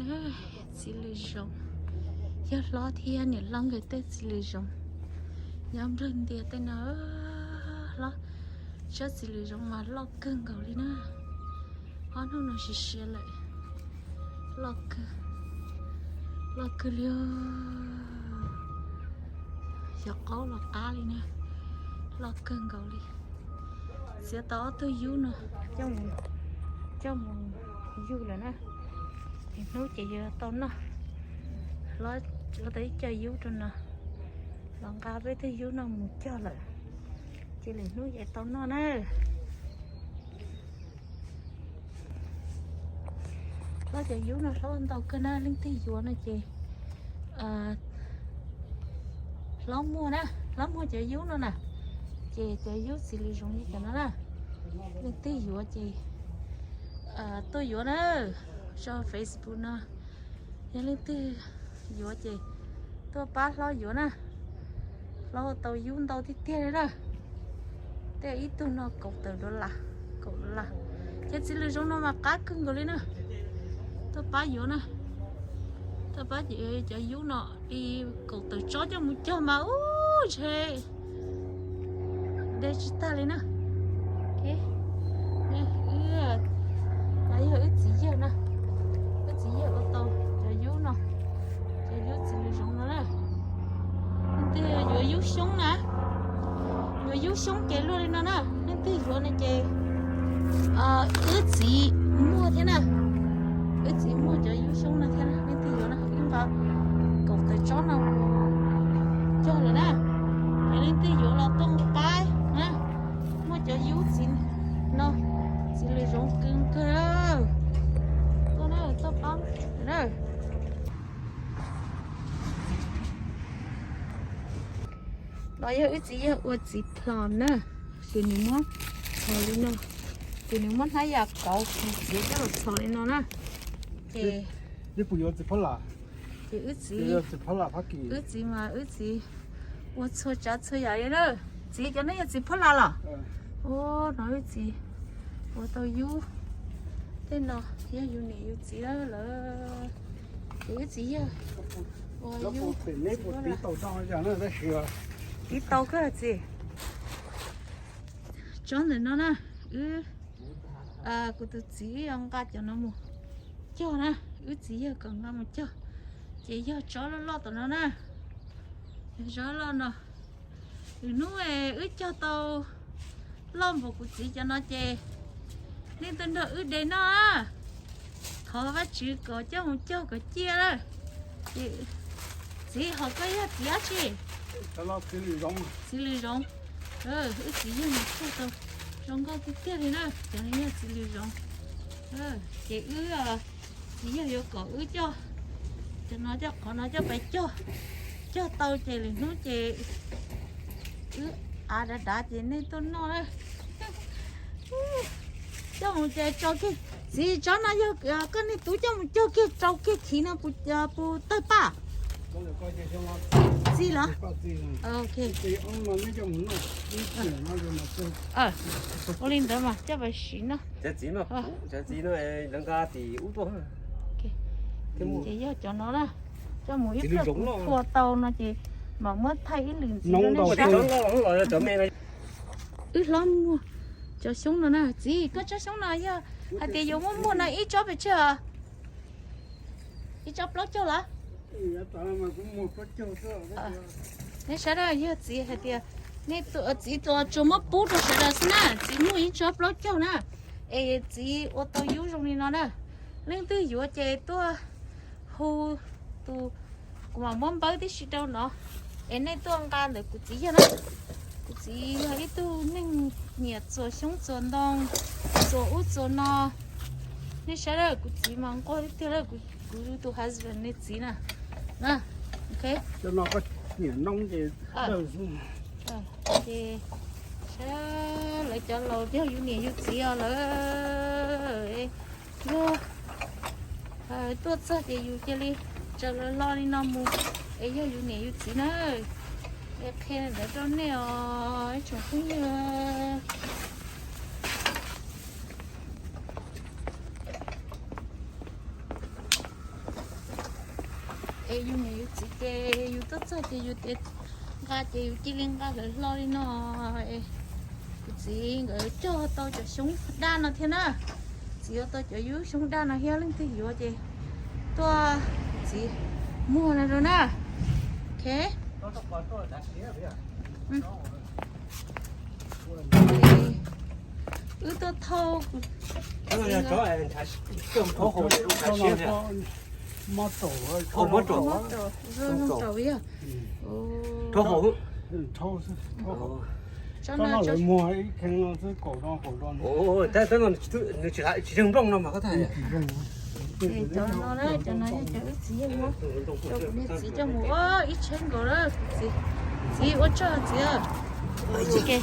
Txiv lws zoov, yawg hlob thiab niam hlob nkawd tej txiv lws zoov nyob nplawg ntias tej no. Hlob, tsob txiv lws zoov mas loj kawg nkaus li na. Ob hnub no siav siav lawm, loj kawg, loj kawg li, xyov qaub los qab li na, loj kawg nkaus li. Txiav tau ob tug yub no coj mus yug lawm na, lwm hnub ces yuav tau noj. Hlob tau ib co yub rau no, los nqa peb tug yub no mus cog lawm, ces lwm hnub ces tau noj na. Hlob cov yub no hlob ntau kawg na, leej twg yuav no ces hlob muag na, hlob muag cov yub no na, ces cov yub txiv lws zoov li cov no na, leej twg yuav ces tuaj yuav na, tso Facebook no, yog leej twg yuav ces tuaj pab hlob yuav na. Hlob ua tau yub ntau tiag tiag li na. Tej ib tug no kaum tawm dollar, kaum dollar. Cov txiv lws zoov no mas qab kawg nkaus li na. Tuaj pab yuav na. Tuaj pab cov yub no li kaum tawm tsob coj mus cog mas ub ntshe de tsis tag li na. Yog wb txiv yawg na, wb txiv yawg ua tau cov yub no, cov yub txiv lws zoov no na. Leej twg yuav yub xyoob na, yuav yub xyoob ces luaj li no na. Leej twg yuav no ces wb txiv muag thiab na, wb txiv muag cov yub xyoob no thiab na. Leej twg yuav no wb nqa kaum tawm tsob no cog lawm na. Yog leej twg yuav los tuaj pab na, muaj cov yub txiv no, txiv lws zoov kawg kawg, tuaj na, tuaj pab na. No yog wb txiv yawg ua txiv plum na, ces nws muab txhos li no, ces nws muab hnab yam kauv nws txiav coj los txhos li no na. Ces, ces wb txiv, wb txiv mas wb txiv ua txhua tsav txhua yam li na. Txiv, cov no yog txiv phab las los? Ua no wb txiv ua tau yub, tej no yog yus niam yus txiv lawm. Ces wb txiv yawg ua yub, tiv tau kawg txiv. Tsob ntawm no na, wb, kuv tus txiv wb yuav nqa cov no mus cog na, wb txiv yawg kom nqa mus cog. Ces yog tsob loj loj tom no na, yog tsob loj no. Lwm hnub wb cog tau loj npaum kuv txiv cov no ces nej tuaj nrog wb de noj. Thov Vajtswv kom coj mus cog kom ciaj na. Ces txiv, ho koj yog txiv dab tsi? Txiv lws zoov. Wb txiv yawg mus cog tau zoo nkauj tiag tiag li na, cov no yog txiv lws zoov. Ces wb, txiv yawg yuav kom wb coj cov no, coj qhov no coj pais cog, cog tau ces lwm hnub ces wb av dav dav ces nej tuaj noj na. Coj mus ces rau kiag, txiv, tsob no yog koj niag tub coj mus cog kiag rau kiag khiv no puas tawg paj? Txi los? Ua li ntawd mas coj pais siv no. Ces yog cov no na, coj mus ib pliag kuv phua tau no ces mam muab thaij ib lwm ntxiv rau nej saib. Wb hlob muag cov xyoob no na. Txiv, koj tsob xyoob no yog hais tias yuav muab muag no ib tsob pes tsawg os? Ib tsob plaub caug los? Nej saib na, yog txiv hais tias nej, txiv tsuas muab pub rau sawv daws xwb na, txiv muag ib tsob plaub caug na. Es txiv ua tau yub zoo li no na. Leej twg yuav ces tuaj hu tus, kuv mam muab npawb tib si rau no, es nej tuaj nqa ntawm kuv txiv yawg na. Kuv txiv yog ib tug neeg nyiam txuas xyoob txuas ntoo, txuas ub txuas no. Nej saib lawm, kuv txiv mas nquag tiag tiag lawm, kuv tus husband nws txiv na. Ces saib lawv cov laus yog yus niam yus txiv os lawm. Yog tuaj txog ces yus cia li tsaws lawv hlo li no mus, es yog yus niam yus txiv na. Es qhia ntawd rau nej os ib tsoom phooj ywg. Es yus niam yus txiv ces yus tuaj txog ces yus tias nqa ces yus cia li nqa lawv hlo li no. Es kuv txiv nkawd cog tau cov xyoob daj no thiab na. Txiv yuav tau cov yub xyoob daj no thiab, leej twg yuav ces tuaj txiv muag no rau na. Ok. Wb tuaj thauj kuv txiv nkawd. Mob rau, zoo rau yog. Tsob no, nws tsis zeeg nplooj no mas. Cov no, cov no yog cov wb txiv yeej muab rau kuv niag txiv coj mus ua ib tsheb nkaus lawm. Txiv, txiv ua tsaug txiv. Ua tsis ke.